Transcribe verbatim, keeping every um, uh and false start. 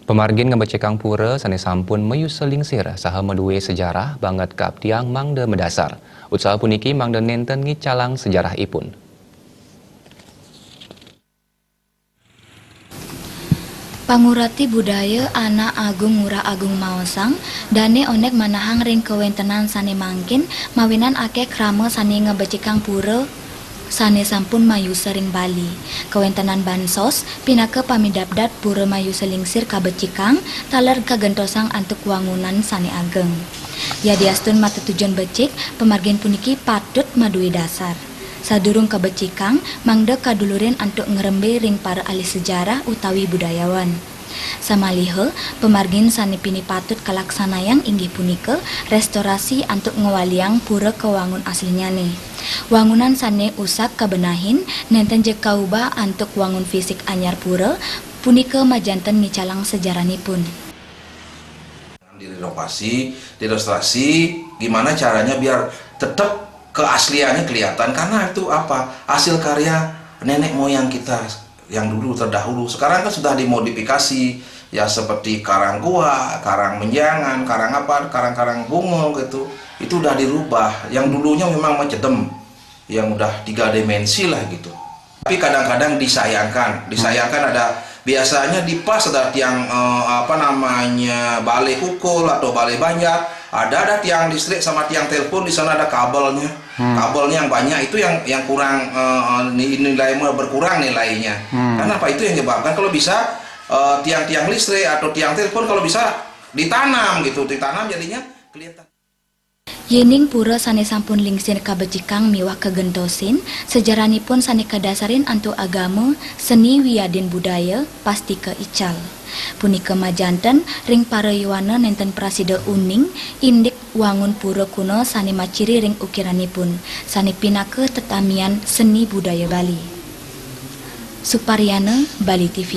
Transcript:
Pamargin ngabecikang pura sane sampun mayusa lingsir saha maduwe sejarah banget kaabdiang mangda madasar. Utsaha puniki mangda nenten ngicalang sejarahipun. Pangurati budaya anak agung ngurah agung maosang, dane onek manahang ring kawentenan sane mangkin, mawinan akeh krama sane ngabecikang pura sane sampun mayusa ring Bali. Kawentenan bansos pinaka pamidabdab pura mayusa lingsir kabecikang, taler kagentosang antuk wangunan sane ageng. Yadiastun matetujon becik, pamargin puniki patut madue dasar. Sadurung kabecikang, mangda kadulurin antuk ngrembe ring para ahli sejarah utawi budayawan. Samaliha, pamargin sane pinih patut kalaksanayang inggih punika restorasi antuk ngwaliang pura kawangun aslinyane. Wangunan sane usak kabenahin, nenten ja kaubah antuk wangun fisik anyar pura, punika majanten ngicalang sejaranipun. Direnovasi, direstorasi, gimana caranya biar tetap keasliannya kelihatan, karena itu apa, hasil karya nenek moyang kita yang dulu terdahulu. Sekarang kan sudah dimodifikasi, ya, seperti karang goa, karang menjangan, karang apa, karang-karang bungo gitu. Itu udah dirubah. Yang dulunya memang macedem, yang udah tiga dimensi lah gitu. Tapi kadang-kadang disayangkan, disayangkan ada, biasanya di pas ada tiang, eh, apa namanya, balai kukul atau balai banjar, ada ada tiang listrik sama tiang telepon, di sana ada kabelnya. Kabelnya yang banyak itu yang yang kurang, eh, ni- nilai berkurang nilainya. Karena apa, itu yang menyebabkan kalau bisa, eh, tiang-tiang listrik atau tiang telepon kalau bisa ditanam gitu, ditanam jadinya kelihatan. Yening pura sane sampun lingsir kabecikang miwah kagentosin, sejaranipun sane kadasarin antuk agama, seni wiadin budaya, pastika ical. Punika majanten ring para yowana nenten prasida uning indik wangun pura kuna sane maciri ring ukiranipun, sane pinaka tetamian seni budaya Bali. Suparyana, Bali T V.